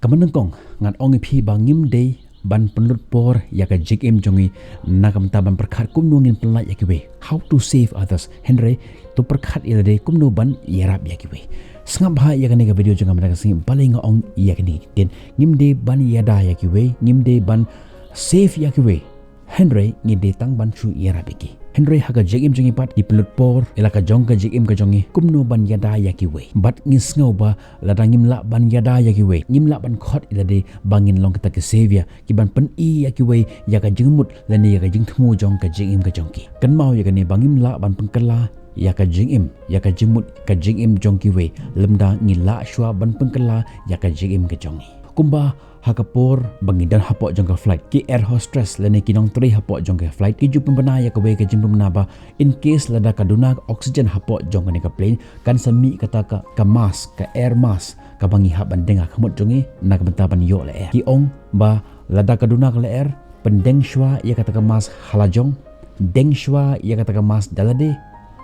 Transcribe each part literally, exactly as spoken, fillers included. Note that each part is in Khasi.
Ka mynnyngkong, ngan ong ïa phi ba ngim dei ban pynlut por ïa ka jingim jong ngi na ka bynta ban pyrkhat kumno ngin pynlait ïa kiwei, how to save others. Hynrei to pyrkhat ïa lade kumno ban ïarap ïa kiwei. Sngap bha ïa kane ka video jong nga mynta ka sngi, balei nga ong ïa kane ka ktien. Ngim dei ban ïada ïa kiwei, ngim dei ban save ïa kiwei, hynrei ngi dei tang ban shu ïarap ïa ki. Hynrei ha ka jingim jong ngi pat, ngi pynlut por ïa la ka jong ka jingim ka jong ngi kumno ban ïada ïa kiwei. Bad ngi sngew ba lada ngim lah ban ïada ïa kiwei, ngim lah ban khot ïa lade ba ngin long kita ki savior, ki ban pyni ïa kiwei ïa ka jingmut lane ïa ka jingthmu jong ka jingim ka jong ki. Kynmaw ïa kane, ba ngim lah ban pynkylla ïa ka jingim, ïa ka jingmut ka jingim jong kiwei, lymda ngi lah shuwa ban pynkylla ïa ka jingim ka jong ngi. Kumba ha ka por ba ngi don hapoh jong ka flight, ki air hostess lane ki nongtrei hapoh jong ka flight, ki ju pynbna ïa kawei ka jingpynbna ba in case lada ka duna ka oxygen hapoh jong kane ka plane, kan sa mih kata ka, ka mask, ka air mask, kaba ngi hap ban deng ha khmut jong ngi na ka bynta ban ïoh lyer. Ki ong ba lada ka duna ka lyer, pyndeng shuwa ïa kata ka mask ha la jong, deng shuwa ïa kata ka mask da lade,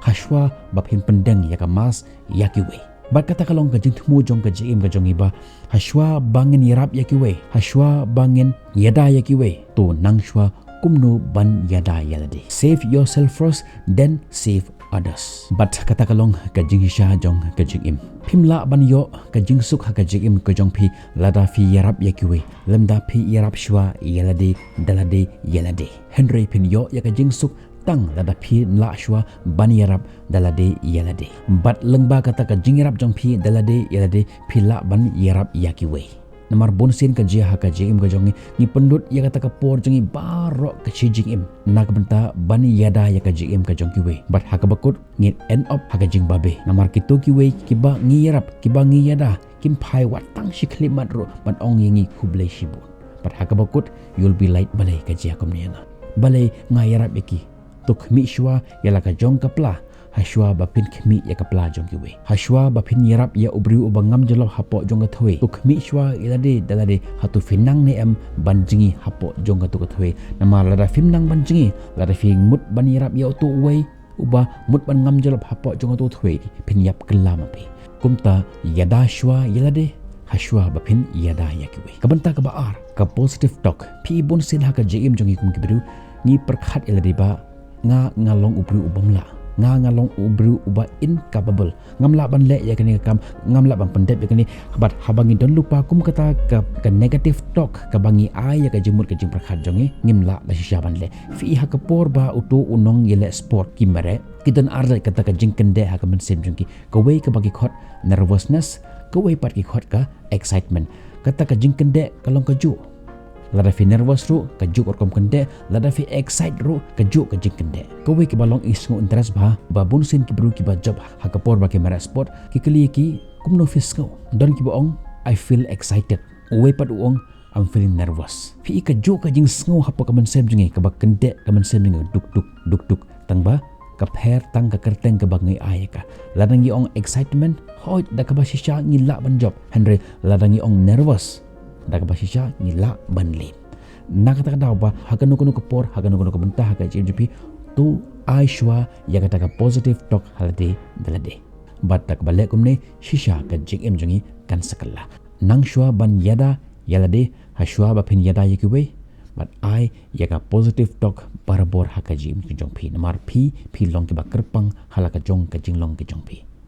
ha shuwa ba phin pyndeng ïa ka mask ïa kiwei. Bad kata ka long ka jingthmu jong ka jingim ka jong ngi ba ha shuwa ba ngin ïarap ïa kiwei, ha shuwa ba ngin ïada ïa kiwei, to nang shuwa kumno ban ïada ïa lade. Save yourself first, then save others. Bad kata ka long ka jingshisha jong ka jingim. Phim lah ban ïoh ka jingsuk ha ka jingim ka jong phi lada phi ïarap ïa kiwei, lymda phi ïarap shuwa ïa lade da lade ïa lade. Hynrei phin ïoh ïa ka jingsuk tang lada phi lah shuwa ban ïarap da lade ïa lade. Bad lyngba kata ka jingïarap jong phi da lade ïa lade, phi lah ban ïarap ïa kiwei. Namar bunsien ka jia ha ka jingim ka jong ngi, ngi pynlut ïa kata ka por jong ngi baroh ka shi jingim na ka bynta ban ïada ïa ka jingim ka jong kiwei. Bad ha kaba kut ngin end up ha ka jingbabe. Namar kito kiwei kiba ngi ïarap, kiba ngi ïada, kim phai wat tang shi khyllipmat ruh ban ong ïa ngi khublei shibun. Bad ha kaba kut, you'll be like, balei ka jia kumne ïa nga? Balei nga ïarap ïa ki? To khmih shuwa ïa la ka jong ka pla ha shuwa ba phin khmih ïa ka pla jong kiwei. Ha shuwa ba phin ïarap ïa u briew uba ngam jyllop hapoh jong ka thwei, to khmih shuwa ïa lade da lade, hato phin nang ne em ban jngi hapoh jong kato ka thwei. Namar lada phim nang ban jngi, lada phi mut ban ïarap ïa uto uwei uba mut ban ngam jyllop hapoh jong kato ka thwei, phin ïap kylla ma phi. Kumta ïada shuwa ïa lade ha shuwa ba phin ïada ïa kiwei. Ka bynta kaba ar, ka positive talk. Phi bunsien ha ka jingim jong ngi kum ki briew, ngi pyrkhat ïa lade ba nga, nga long u briew u bym lah, nga, nga long u briew uba incapable, ngam lah ban leh ïa kane ka kam, ngam lah ban pyndep ïa kane. Bad haba ngi don lypa kum kata ka, ka negative talk kaba ngi ai ïa ka jingmut ka jingpyrkhat jong ngi, ngim lah da shisha ban leh. Phi i ha ka por ba uto u nongïaleh sport ki mareh, ki don ar jait kata ka jingkyndeh ha ka mynsiem jong ki. Kawei kaba ki khot nervousness, kawei pat ki khot ka excitement. Kata ka jingkyndeh ka long kajuh. Lada phi nervous ruh, kajuh ka rukom kyndeh, lada phi excite ruh, kajuh ka jingkyndeh. Kawei kaba long i sngew interest bha, ba bunsien ki briew kiba jop ha ka por ba ki mareh sport, ki kylli ïa ki, kumno phi sngew? Don kiba ong, I feel excited. Uwei pat u ong, I'm feeling nervous. Phi i kajuh ka jingsngew hapoh ka mynsiem jong ngi, kaba kyndeh ka mynsiem jong ngi duk duk duk duk. Tang ba ka pher tang ka kyrteng kaba ngi ai ïa ka. Lada ngi ong excitement, hooid da kaba shisha ngi lah ban jop. Hynrei lada ngi ong nervous, da kaba shisha ngi lah ban leh. Na kata ka daw ba ha kano kano ka por, ha kano kano ka bynta ha ka jingim jong phi, to ai shuwa ïa kata ka positive talk ha lade da lade. Bad da kaba leh kumne, shisha ka jingim jong ngi kan sa kylla. Nang shuwa ban ïada ïa lade ha shuwa ba phin ïada ïa kiwei, bad ai ïa ka positive talk barabor ha ka jingim ka jong phi. Namar phi, phi long kiba kyrpang ha la ka jong ka jinglong ka jong phi.